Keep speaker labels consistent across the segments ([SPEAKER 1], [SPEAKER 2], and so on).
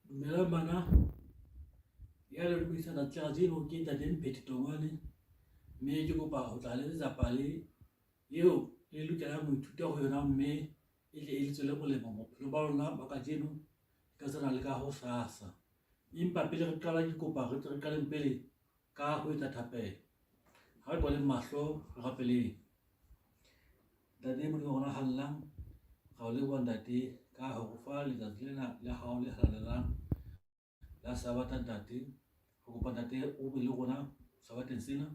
[SPEAKER 1] Dumelang bana, ya le dumedisa tsatsi la kajeno ke ntate Mphethi Tongwane, mme ke kopa ho tla le etsetsa pale eo le lokelang ho ithuta ho yona mme e tle e le tswele molemo bophelong ba lona ba kajeno ka tsena le ka hosasa. Empa pele re qala ke kopa re tle re qaleng pele ka ho etsa thapelo. Ha re kwaleng mahlo re rapeleng. Ntate Modimo wa rona hallang, ra o leboha Ntate ka ho re fa letsatsi lena la hao le halalelang la Sabata Ntate. Re kopa Ntate o be le rona Sabateng sena,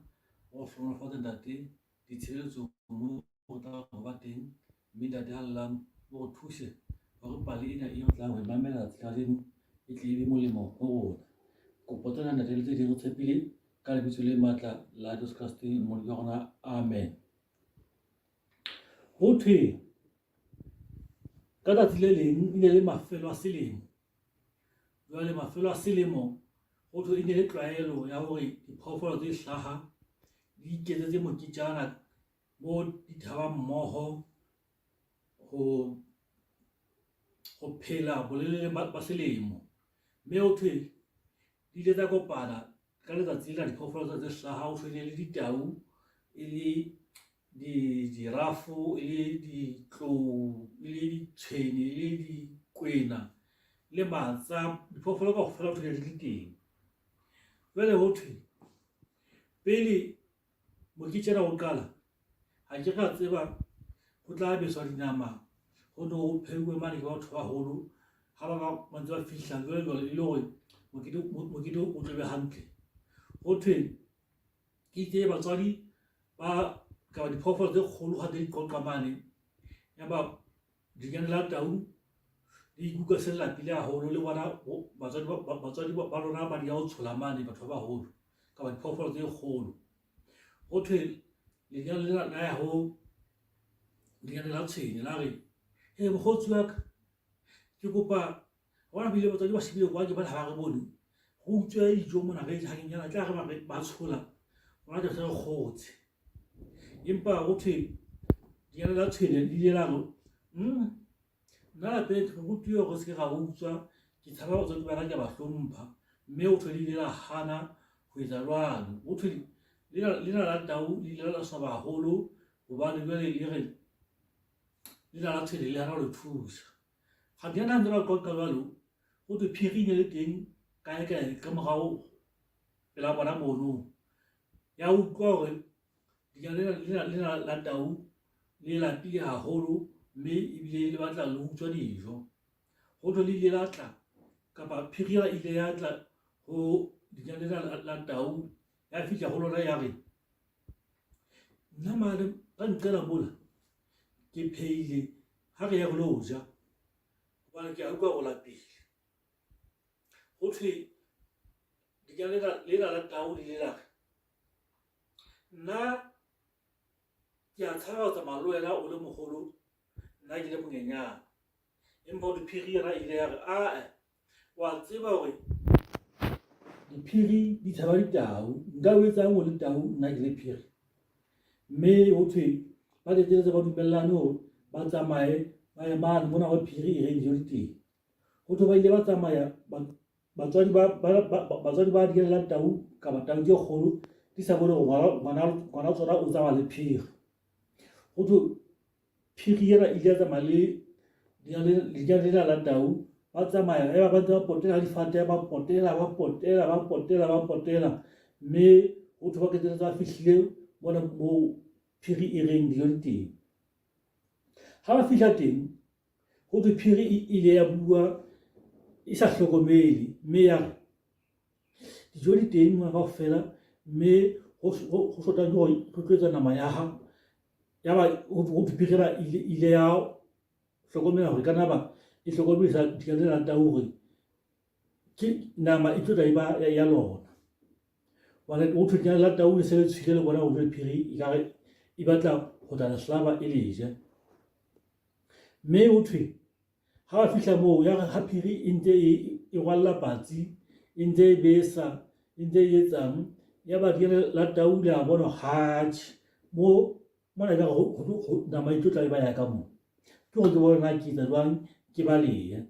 [SPEAKER 1] o re hlohonolofatse Ntate ditshebeletsong moo re tlang ho ba teng, mme Ntate hallang o re thuse hore pale ena e re tlang ho e mamela letsatsi la kajeno e tle e be molemo ho rona. Kopo tsena Ntate le tse ding re tshepile ka lebitso le matla la Jesu Kreste Mmoloki wa rona, amen. Ho thwe ka tsatsi le leng e ne le mafelo a selemo. Jwale mafelo a selemo ho thwe e ne le tlwaelo ya hore diphoofolo tse hlaha di iketsetse moketjana mo di thabang mmoho ho ho phela bolelele ba selemo. Mme ho thwe di ile tsa kopana ka letsatsi lena diphoofolo tsa tse hlaha ho thwe e ne le ditau, e le dijirafo, e le ditlou, e le ditshwene, e le dikwena le matsa. Diphoofolo kaofela ho thwe di le teng. Jwale ho thwe pele moketjana o qala, ha ke ra tseba ho tla beswa dinama, ho ne ho pheuwe mane ke batho ba baholo. Ha ba bang ba ntse ba fihla jwale jwale e le hore mokete mokete o tlo be hantle. Ho thwe ke itse batswadi ba kapa diphoofolo tse kgolo ha di qoqa mane, ya ba Lenyane la tau le ikutlwa se lapile haholo le bona batswadi ba lona ba di ya ho tshola mane batho ba baholo kapa diphoofolo tse kgolo. Ho thwe lenyane lena la ya ho lenyane la tshwene la re, he mokgotsi wa ka ke kopa bona bile batswadi ba shebile kwa ke bana ha ba re bone re utswe dijo mona re je hanyenyana tla re ba re ba tshola rona ke se re kgotse. Empa ho thwe lenyane la tshwene le ile la re nna lapeng re rutuwe hore re se ke ra utswa, ke tshaba batswadi ba ka ke a ba hlompha. Mme ho thwe le ile la hana ho etsa jwalo. Ho thwe lena la tau le ile la swaba haholo hobane jwale le re lena la tshwene le hana ho le thusa. Kganthe ha ntse ba qoqa jwalo, ho thwe phiri e ne le teng kae kae ka morao pela bona mono. Ya utlwa hore lenyalo lena lena la tau le lapile haholo mme ebile le batla le utswa dijo. Ho thwe le ile la tla kapa phiri ena ile ya tla ho lenyalo lena la tau ya fihla ho lona ya re, nna mane ka nqela mola ke phehile ha re ya re lo ja hobane ke a utlwa o lapile. Ho thwe lenyalo lena la tau le ile la re, nna ke a tshaba ho tsamaya le wena o le moholo nna ke le monyenyane. Empa ho thwe phiri yona e ile ya re, ae wa tseba hore diphiri di tshaba ditau, nka o etsang o le tau nna ke le phiri. Mme ho thwe ba qetelletse ba dumellane hore ba tsamaye ba ye mane mona wa phiri e reng dijo di teng. Ho thwe ba ile ba tsamaya batswadi batswadi ba diela tau kapa tau tse kgolo di sa bone hore ngwana tsona o tsamaya le phiri. Ho thwe phiri ena ile ya tsamaya le lenyane lena la tau, ba tsamaya eba ba ntse ba potela difate, ba potela ba potela ba potela ba potela, mme ho thwe ba qetelletse ba fihlile mona moo phiri e reng dijo di teng. Ha ba fihla teng ho thwe phiri e ile ya bua e sa hlokomele mme ya re dijo di teng mona kaofela mme ho shotang ke hore re tlo etsa nama ya ha. Ya ba ho thwe phiri ena ile ya hlokomela hore e ka nna ba e hlokomedisa lenyane lena la tau hore ke nama e tlo tla e ba ya lona. Hobane ho thwe lenyane la tau le se le tswile le bona hore phiri ekare e batla ho tla le hlaba e le je. Mme ho thwe ha ba fihla moo ya re ha phiri e ntse e rwalla patsi, e ntse e besa, e ntse e etsang, ya ba lenyane la tau le a bona atjhe mo mona ekare nama e tlo tla e ba ya ka mo. Ke hore ke bone na ke etsa jwang ke balehe.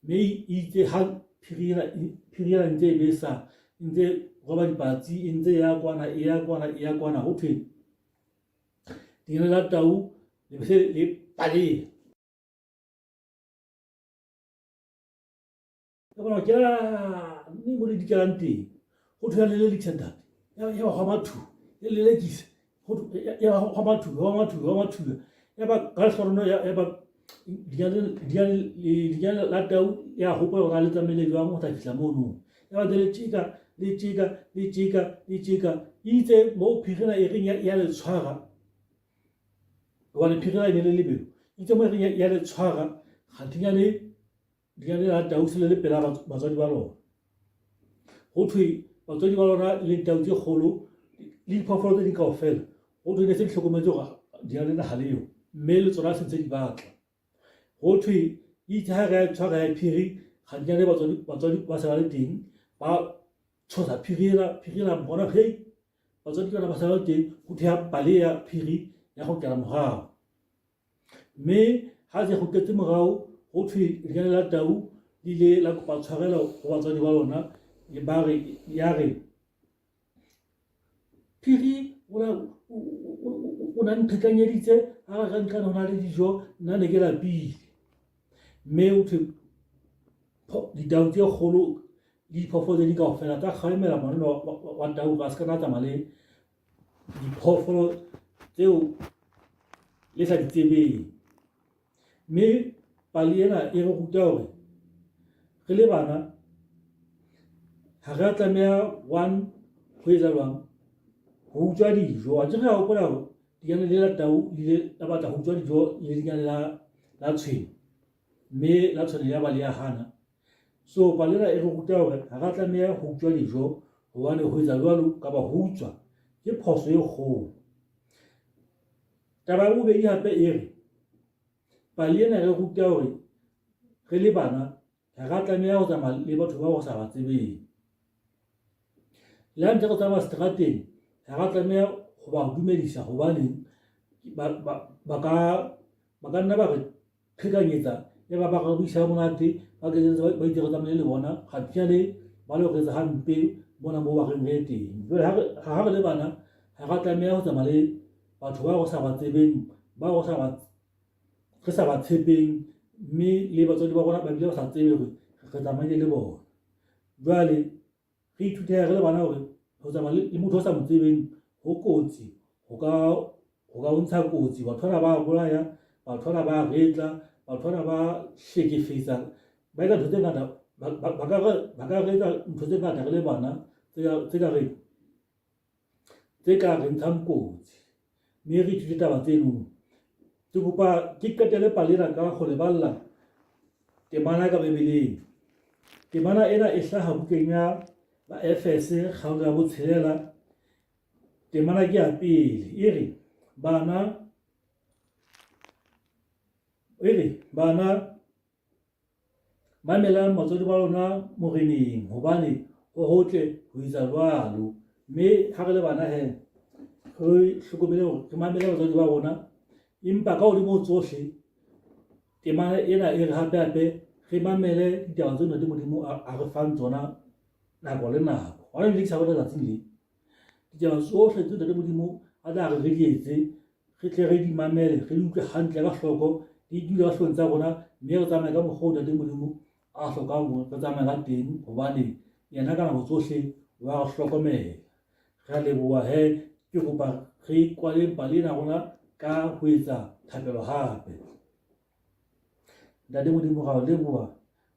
[SPEAKER 1] Mme itse ha. phiri ena phiri ena ntse e besa e ntse roba dipatsi e ntse ya kwana e ya kwana e ya kwana ho thwe leina la tau le be se le paleya. Ka bona ke mme mo le dikelang teng go thwe ya lelekisa ntate ya ba gwa mathuba ya lelekisa ya ba gwa mathuba ya mathuba ya mathuba ya ba ka lehlorono ya ba dinyane la tau ya gopola gore a le tsamaile jwang go tla fitlha mono ya ba le tšeka le tšeka le tšeka le tšeka itse mo phirela e reng ya le tshwara gobane phirela e ne le lebelo itse mo e reng ya le tshwara kgantinyane Leina la tau se le le pela batswadi ba lona. Go thwe batswadi ba lona le ditau tse kgolo le diphoofolo tse ding kaofela go thwe ne se di hlokometse gore leina lena ga leo mme le tsona se ntse di batla. Go thwe itse ha re ya tshwara ya phiri ga di le batswadi ba se ba le teng ba tshosa phiri ela phiri ela bona hei batswadi ke bana ba sa ba le teng go thwe ya pale ya phiri ya go kela morago. Mme ha se kgutletse morao ho thwe lenyalo la tau le ile la kopa tshwarelo ho batswadi ba lona ba re ya re phiri o na nqhekanyeditse ha re re nqane ho na le dijo nna ne ke lapile. Mme ho thwe ditau tse kgolo le diphoofolo tse ding kaofela tsa kgalemela ngwana wa tau hore a se ka nna tsamaya le diphoofolo tseo le sa di tsebeng. Mme pale ena e re ruta hore re le bana ha re a tlameha one ho etsa jwang ho utswa dijo. Akere re a hopola hore dinyane le la tau le ile la batla ho utswa dijo le dinyane la tshwene, mme la tshwene ya ba le ya hana. So pale ena e re ruta hore ha re a tlameha ho utswa dijo hobane ho etsa jwalo kapa ho utswa ke phoso e kgolo. Taba ya bobedi hape e re pale ena e re ruta hore re le bana ha re a tlameha ho tsamaya le batho bao re sa ba tsebeng. Le ha ntse re tsamaya seterateng ha re a tlameha ho ba dumedisa hobaneng ba ka nna ba re qhekanyetsa ya ba ba re buisa monate ba keletsa ba itse re tsamaye le bona kganthinyane ba le re etsa hampe mona moo ba reng re ye teng. Jwale ha re le bana ha ra tlameha ho tsamaya le batho bao re sa ba tsebeng bao re sa ba tshepeng mme le batswadi ba rona ba bile ba sa tsebe hore re tsamaile le bona. Jwale re ithute re le bana hore ho tsamaya le motho o sa mo tsebeng ho kotsi ho ka ho ka o ntsha kotsi. Batho bana ba bolaya, batho bana ba retla, batho bana ba hlekefetsa, ba etsa ntho tse ngata ba ka re etsa ntho tse ngata re le bana tse ka re ntshang kotsi. Mme re ithute taba tseno. Ke kopa ke qetele pale ena ka go le balla temana ka Bibeleng. Temana ena e hlaha bukeng ya Baefese kgaolo ya botshelela. Temana ke ya pele e re bana e re bana Mamelang batswadi ba lona Moreneng, hobane ho hotle ho etsa jwalo. Mme ha re le bana he, re hlokomele hore re mamele batswadi ba rona. Empa ka hodimo ho tsohle, temana ena e re hape hape re mamele ditaba tseo Ntate Modimo a re fang tsona nako le nako. Hona ebile ke sa bona tsatsing le. Ditaba tsohle tseo Ntate Modimo a tla re re di etse, re tle re di mamele, re di utlwe hantle ka hloko, di dule ka hloohong tsa rona, mme re tsamaye ka mokgwa oo Ntate Modimo a hlokang hore re tsamaye ka teng, hobane yena ka nako tsohle wa re hlokomela. Re a leboha he, ke kopa re kwaleng pale ena ya rona ka ho etsa thapelo hape. Ntate Modimo ra o leboha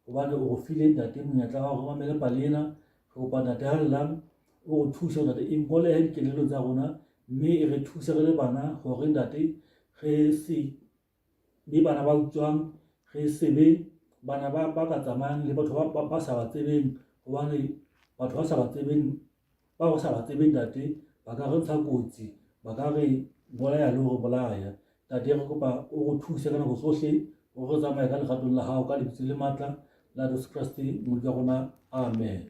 [SPEAKER 1] hobane o re file ntate monyetla wa hore re mamele pale ena. Re kopa ntate hallelang o re thuse hore ntate e ngolehe dikelellong tsa rona mme e re thuse re le bana hore ntate re se be bana ba utswang, re se be bana ba ka tsamayang le batho ba sa ba tsebeng hobane batho ba sa ba tsebeng Ba go sa ba tsebe Ntate ba ka re ntsha kotsi, ba ka re bolaya le go re bolaya. Ntate re kopa o re thuse ka nako tsohle gore re tsamaye ka legatong la gago ka lebitso le maatla la Jesu Kriste Modimo wa rona. Amen.